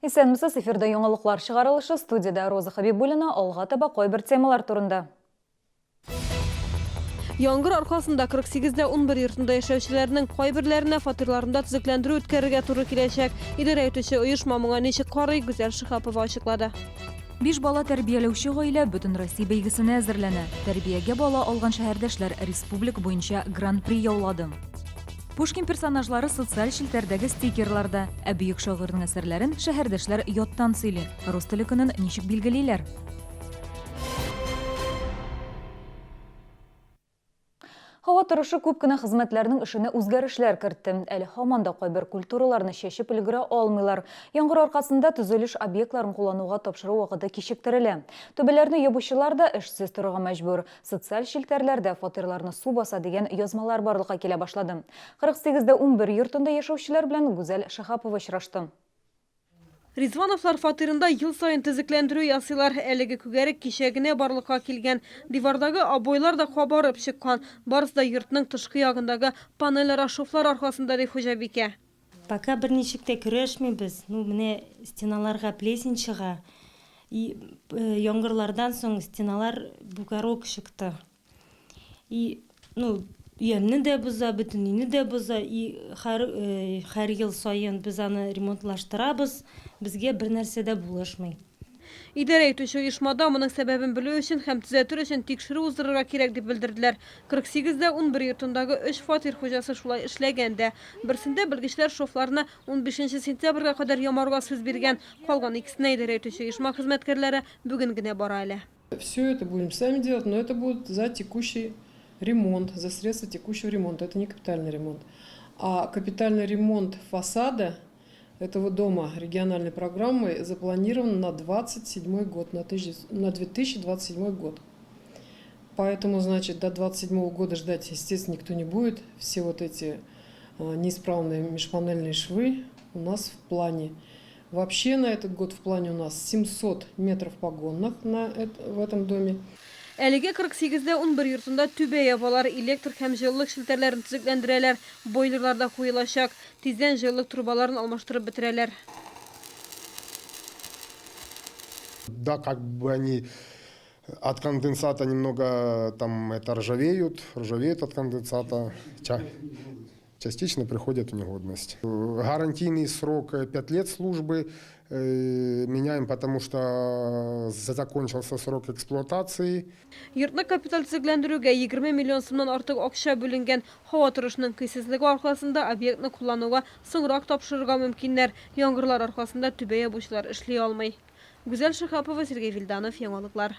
Исәнмесез, эфирда яңалыклар чыгарылышы, студиядә Роза Хабибуллина, алга таба кайбер темалар турында. Яңгыр аркасында 48 дә 11 йортында яшәүчеләрнең кайберләренә фатирларында төзекләндерү үткәрергә туры киләчәк. Идарә итүче оешма моңа ничек карый, Гүзәл Шиһапова ачыклады. Биш бала тәрбияләүче гаилә Бөтенроссия бәйгесенә әзерләнә. Тәрбиягә бала алган шәһәрдәшләр республика буенча Гран-при яулады. Пушкин персонажлары социаль челтәрдәге стикерларда, ә бөек шагыйрьнең әсәрләрен шәһәрдәшләр яттан сөйли. Рус теле көнен ничек билгелиләр? Һава торышы күп кенә хезмәтләрнең эшенә үзгәрешләр кертте. Әле һаман да кайбер культураларны чәчеп өлгерә алмыйлар. Яңгыр аркасында төзелеш объектларын куллануга тапшыру вакыты кичектерелә. Түбәләрне ябучылар да эшсез торырга мәҗбүр. Социаль челтәрләрдә фатирларны су баса дигән язмалар барлыкка килә башлады. 48 дә 11 йортында яшәүчеләр белән Гүзәл Шиһапова очрашты. Ризвановлар фатирында ел саен төзекләндерү ясыйлар. Әлеге күгәрек кичә генә барлыкка килгән. Дивардагы обойлар да кабарып чыккан. Барысы да йортның тышкы ягындагы панельара шовлар аркасында, ди хуҗабикә. Пока берничек тә көрәшмибез. Ну, менә стеналарга плесень чыга. И яңгырлардан соң стеналар бугорок чыкты. И, ну, өемне дә боза, бөтен өйне дә боза. И һәр, һәр ел саен без аны ремонтлаштырабыз, безгә бернәрсә дә булышмый. Идарә итүче оешмада моның сәбәбен белү өчен һәм төзәтер өчен тикшерү уздырырга кирәк дип белдерделәр. 48 дә 11 йортындагы өч фатир хуҗасы шулай эшләгән дә. Берсендә белгечләр шовларны унбишенче сентябрьгә кадәр ямарга сүз биргән. Калган икесенә идарә итүче оешма хезмәткәрләре бүген генә бара әле. Все это будем сами делать, но это будет за текущий ремонт, за средства текущего ремонта. Это не капитальный ремонт. А капитальный ремонт фасада этого дома региональной программы запланирован на 27 год, на 2027 год. Поэтому, значит, до 27 года ждать, естественно, никто не будет. Все вот эти неисправные межпанельные швы у нас в плане. Вообще на этот год в плане у нас 700 метров погонных на в этом доме. Әлегә 48 дә 11 йортында түбә ябалар, электр һәм җылылык челтәрләрен төзекләндерәләр, бойлерлар да куелачак. Тиздән җылылык трубаларын алмаштырып бетерәләр. Да, как бы они от конденсата немного там это ржавеют, ржавеют от конденсата. Частично приходят в негодность. Гарантийный срок 5 лет службы меняем, потому что закончился срок эксплуатации. Йортны капиталь төзекләндерүгә 20 миллион сумнан артык акча бүленгән. Һава торышының көйсезлеге аркасында объектны куллануга соңрак тапшырырга мөмкиннәр. Яңгырлар аркасында түбә ябучылар эшли алмый. Гүзәл Шиһапова, Сергей Вильданов, Яңалыклар.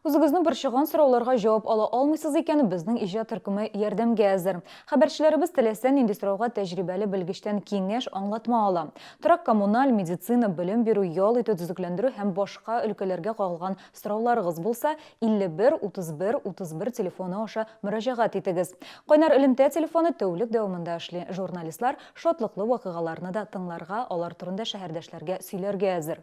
Үзегезне борчыган сорауларга җавап ала алмыйсыз икән, безнең иҗат төркеме ярдәмгә әзер. Хәбәрчеләребез теләсә нинди сорауга тәҗрибәле белгечтән киңәш, аңлатма ала. Торак-коммуналь, медицина, белем бирү, ял итү, төзекләндерү һәм башка өлкәләргә кагылган сорауларыгыз булса, 51 31 31 телефоны аша мөрәҗәгать итегез. Кайнар элемтә телефоны тәүлек дәвамында эшли. Журналистлар шатлыклы вакыйгаларны да тыңларга, алар турында шәһәрдәшләргә сөйләргә әзер.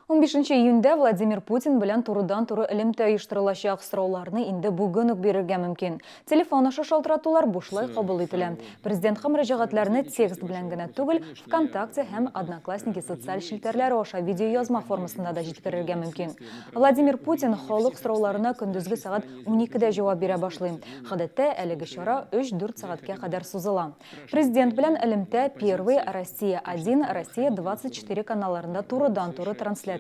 Унбишенче июньдә Владимир Путин белән турыдан-туры элемтә оештырылачак. Сорауларны инде бүген үк бирергә мөмкин. Телефон аша шалтыратулар бушлай кабул ителә. Президентка мөрәҗәгатьләрне текст белән генә түгел, ВКонтакте һәм Одноклассники социаль челтәрләре аша видеоязма формасында да җиткерергә мөмкин. Владимир Путин халык сорауларына көндезге сәгать уникедә җавап бирә башлый. Гадәттә, әлеге чара өч-дүрт сәгатькә кадәр сузыла. Президент белән элемтә Первый, Россия один, Россия 24 каналларында турыдан-туры трансляцияләнәчәк.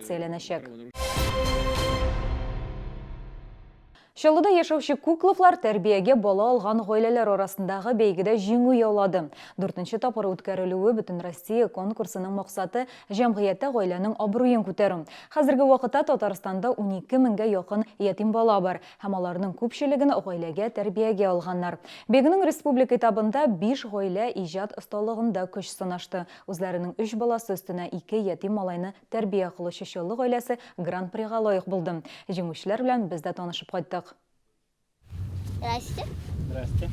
Чаллыда яшәүче Кукловлар тәрбиягә бала алган гаиләләр арасындагы бәйгедә җиңү яулады. Дүртенче тапкыр үткәрелүе Бөтенроссия конкурсының максаты, җәмгыятьтә гаиләнең абруен күтәрү. Хәзерге вакытта Татарстанда 12 меңгә якын ятим бала бар. Һәм аларның күпчелеген гаиләгә тәрбиягә алганнар. Бәйгенең республика этабында биш гаилә иҗат осталыгында көч сынашты. Үзләренең өч баласы өстенә ике ятим малайны тәрбия кылучы Чаллы гаиләсе Гран-прига лаек булды. Җиңүчеләр белән без дә танышып кайттык. Здрасте. Здрасте.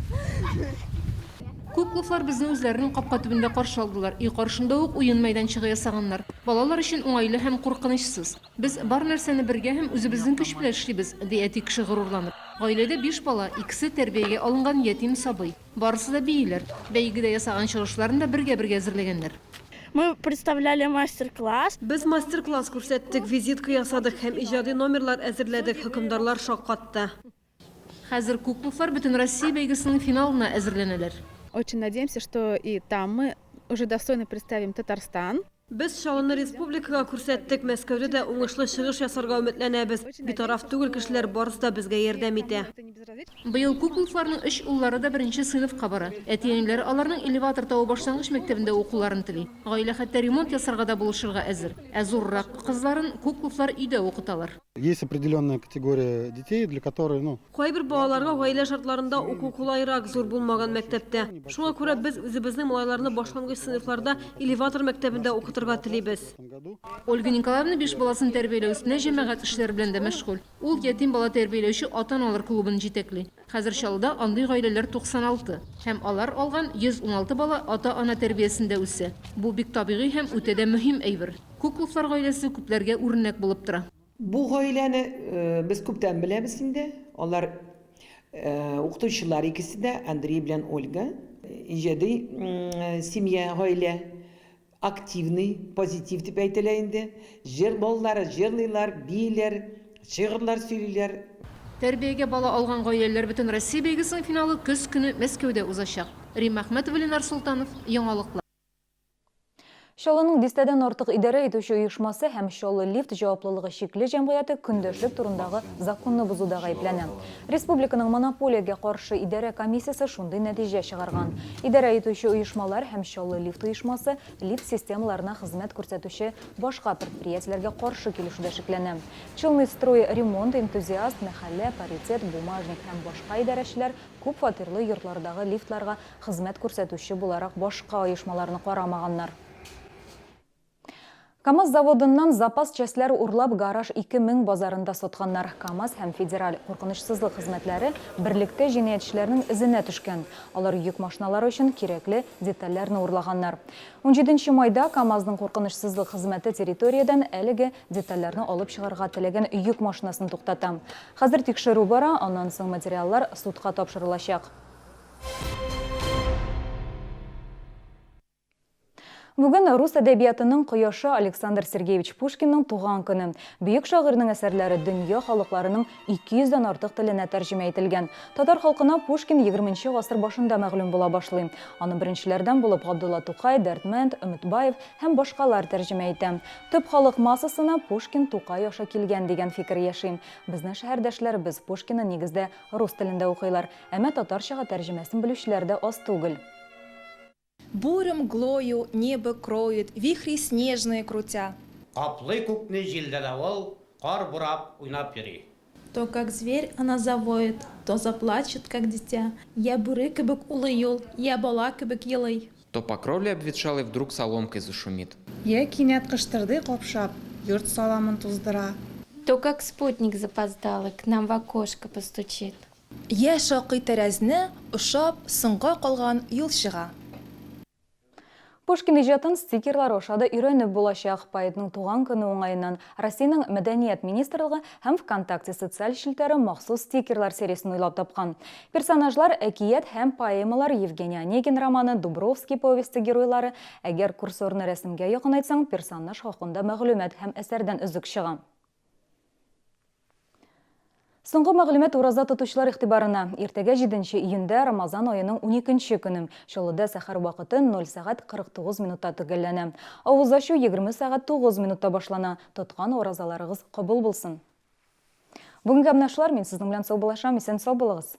Кукловлар безне үзләренең капка төбендә каршы алдылар. Өй каршында ук уен мәйданчыгы ясаганнар. Балалар өчен уңайлы һәм куркынычсыз. Без бар нәрсәне бергә һәм үзебезнең көч белән эшлибез, ди әти кеше горурланып. Гаиләдә биш бала, икесе тәрбиягә алынган ятим сабый. Барысы да бииләр. Бәйгедә ясаган чыгышларын да бергә-бергә әзерләгәннәр. Мы представляли мастер-класс. Без мастер-класс күрсәттек, визитка ясадык һәм иҗади номерлар әзерләдек, хөкемдарлар шаккатты. Хәзер Кукловлар Бөтенроссия бәйгесенең финалына әзерләнәләр. Очень надеемся, что и там мы уже достойно представим Татарстан. Без Чаллыны республикага күрсәттек, Мәскәүдә дә уңышлы чыгыш ясарга өметләнәбез. Битараф түгел кешеләр, барысы да безгә ярдәм итә. Быел Кукловларның өч уллары да беренче сыйныфка бара. Әти-әниләре аларның Элеватор тавы башлангыч мәктәбендә укуларын тели. Гаилә хәтта ремонт ясарга да булышырга әзер. Ә зуррак кызларын Кукловлар өйдә укыталар. Есть определенная категория детей, для которой, ну. Кайбер балаларга гаилә шартларында уку кулайрак, зур булмаган мәктәптә. Шуңа күрә без үзебезнең малайларны башлангыч сыйныфларда Элеватор мәктәбендә укытырга телибез. Ольга Николаевна биш баласын тәрбияләү өстенә җәмәгать эшләре белән дә мәшгуль. Ул ятим бала тәрбияләүче ата-аналар клубын җитәкли. Хәзер Чаллыда андый гаиләләр 96. Һәм алар алган 116 бала ата-ана тәрбиясендә үсә. Бу бик табигый һәм үтә дә мөһим әйбер. Кукловлар гаиләсе күпләргә үрнәк булып тора. Бу гаиләне без күптән беләбез инде. Алар укытучылар икесе дә, Андрей белән Ольга. Иҗади семья, гаилә. Активный, позитив дип әйтелә инде. Җыр балалары җырлыйлар, бииләр, шигырьләр сөйлиләр. Тәрбиягә бала алган гаиләләр Бөтенроссия бәйгесенең финалы көз көне Мәскәүдә узачак. Римма Әхмәтова, Ленар Солтанов, Яңалыклар. Чаллының дистәдән артык идарә итүче оешмасы һәм Чаллы лифт җаваплылыгы чикле җәмгыяте көндәшлек турындагы законны бозуда гаепләнә. Республиканың монополиягә каршы идарә комиссиясе шундый нәтиҗә чыгарган. Идарә итүче оешмалар һәм Чаллы лифт оешмасы лифт системаларына хезмәт күрсәтүче башка предприятиеләргә каршы килешүдә шикләнә. Челны-строй ремонт, Энтузиаст, Мәхәллә, Паритет, Бумажник һәм башка идарәчеләр күп фатирлы йортлардагы лифтларга Хезмәт күрсәтүче буларак башка оешмаларны карамаганнар. КАМАЗ заводыннан запас частьләр урлап Гараж 2000 базарында сатканнар. КАМАЗ һәм Федераль куркынычсызлык хезмәтләре берлектә җинаятьчеләрнең эзенә төшкән. Алар йөк машиналары өчен кирәкле детальләрне урлаганнар. Унҗиденче майда КАМАЗның куркынычсызлык хезмәте территориядән әлеге детальләрне алып чыгарга теләгән йөк машинасын туктата. Хәзер тикшерү бара, аннан соң материаллар судка тапшырылачак. Бүген рус әдәбиятының кояшы Александр Сергеевич Пушкинның туган көне. Бөек шагыйрьнең әсәрләре дөнья халыкларының 200 дән артык теленә тәрҗемә ителгән. Татар халкына Пушкин 20 нче гасыр башында мәгълүм була башлый. Аны беренчеләрдән булып Габдулла Тукай, Дәрдмәнд, Өметбаев һәм башкалар тәрҗемә итә. Төп халык массасына Пушкин Тукай аша килгән дигән фикер яши. Безнең шәһәрдәшләребез Пушкинны нигездә рус телендә укыйлар. Әмма татарчага тәрҗемәсен белүчеләр дә аз түгел. Бурю мглою небо кроет, Вихри снежные крутя. Каплый күкне җил дә давыл, Кар бурап уйнап йөри. То как зверь она завоет, То заплачет, как дитя. Йә бүре кебек улый ул, Йә бала кебек елый. То по кровле обветшалой вдруг соломкой зашумит. Йә кинәт кыштырдый капшап, Йорт саламын туздыра. То как спутник запоздалый К нам в окошко постучит. Йә шакый тәрәзне, ошап, соңга калган юлчыга. Пушкин иҗатын стикерлар аша да өйрәнеп булачак. Поэтның туган көне уңаеннан Россиянең Мәдәният министрлыгы һәм ВКонтакте социаль челтәре махсус стикерлар сериясен уйлап тапкан. Персонажлар әкият һәм поэмалар, Евгений Онегин романы, Дубровский повесте геройлары. Әгәр курсорны рәсемгә якынайтсаң, персонаж хакында мәгълүмат һәм әсәрдән өзек чыга. Соңгы мәгълүмат ураза тотучылар игътибарына. Иртәгә 7 июньдә Рамазан аеның 12 көне. Чаллыда сәхәр вакыты 0 сәгать 49 минутта төгәлләнә. Авыз ачу 20 сәгать 9 минутта башлана. Тоткан уразаларыгыз кабул булсын. Бүгенгә менә шулар, мин сезнең белән саубуллашам, исән-сау булыгыз.